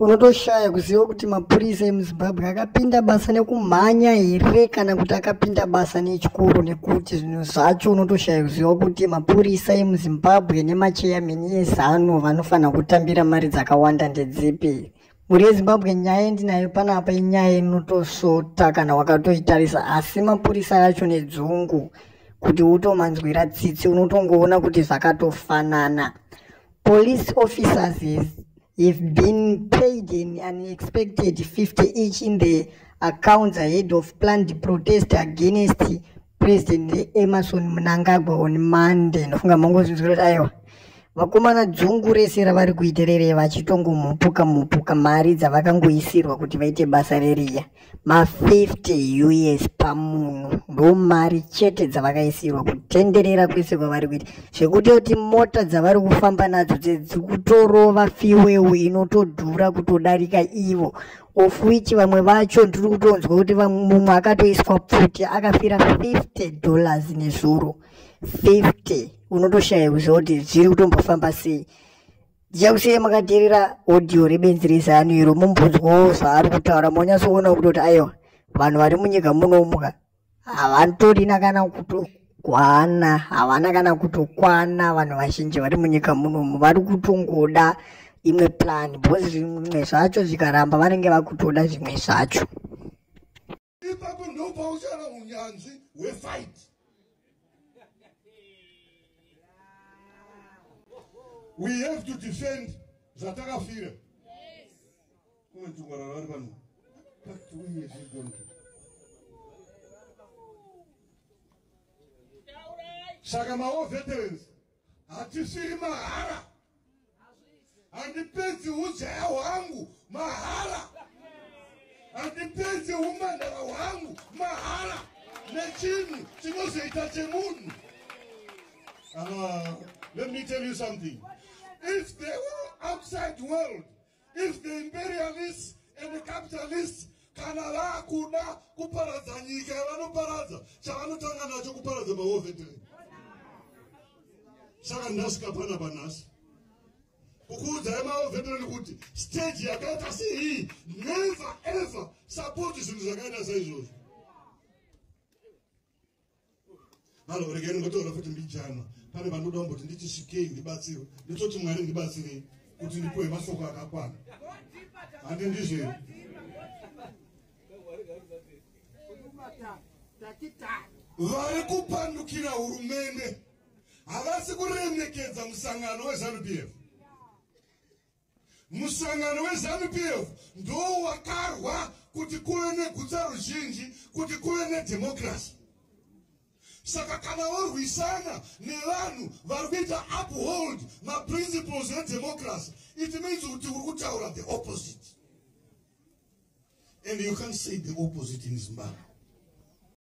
Unotoshaya kuziva kuti mapurisa emuZimbabwe akapinda basa nekumhanya here kana kuti akapinda basa nechikoro, nekuti zvinhu zvacho unotoshaya kuziva kuti mapurisa emuZimbabwe nemacheyameni eZanu vanofanira kutambira mari dzakawanda ndedzipi. Mhuri yeZimbabwe, nyaya yandinayo panapa inyaya inotosvota kana wakatoitarisa, asi mapurisa acho nedzungu kuti utomanzwira tsitsi, unotongoona kuti zvakatofanana. Police officers have been paid an unexpected 50 each in the accounts ahead of planned protest against President Emmerson Mnangagwa on Monday. Ndofunga mangozvinzwira kuti aiwa, vakomana, dzungu rese ravari kuita rere vachitongomupuka mupuka mari dzavakangoisirwa kuti vaite basa reriya, ma50 US pamunhu, ndo mari chete dzavakaisirwa kutenderera kwese kwavari kuita, zvekuti kuti mota dzavari kufamba nadzo dziri kutorova fuel inotodhura kutodarika ivo, of which vamwe vacho ndiri kutonzwa kuti mumwe akatoiswa pfuti akafira $50 nezuro. 50, unotoshaya kuziva kuti zviri kutombofamba sei. Ndichakusiyai makateerera audio rebenzi reZanu iro, mumbonzwawo zvaari kutaura, monyatsoona kutoti aiwa, vanhu vari munyika munomuka havatorina kana kutokwana, havana kana kutokwana. Vanhu vazhinji vari munyika munomu vari kutongoda imwe plan, because zvimwe zvacho zvikaramba vanenge vakutoda zvimwe zvacho. Ipapo ndopauchana unyanzvi hwefight. We have to defend zvatakafira. Kumwe tungwarara vari pano, but we have you gone to? Saka mawar veterans, hatisiri mahara. Handipedzi ujaya hwangu mahara, handipedzi umandara hwangu mahara nechinhu chinozoita chemunhu. Let me tell you something. If the outside world, if the imperialists and the capitalists kana vakuda kuparadza nyika yavanoparadza, chavanotanga nacho kuparadza mawar veteran. Saka ndasvika panapa nhasi kukuudzai mawar veteran kuti stage yakaita seiyi, never ever support zvinhu zvakaita saizvozvo. Halo, regai ndingotaura futi mbijana. Pane vanoda kumboti nditi svikei ndibatsirwe, nditoti Mwari ndibatsirei kuti ndipuwe mashoko akakwana. Handi ndizvo here? Vari kupandukira hurumende havasi kuremekedza musangano weZANU PF. Musangano weZANU PF ndo wakarwa kuti kuve negutsa ruzhinji, kuti kuve nedhemokirasi. Saka kana vorwisana nevanhu vari kuita uphold maprinciples edemocracy, it means kuti uri kutaura the opposite, and you can't say the opposite in Zimbabwe.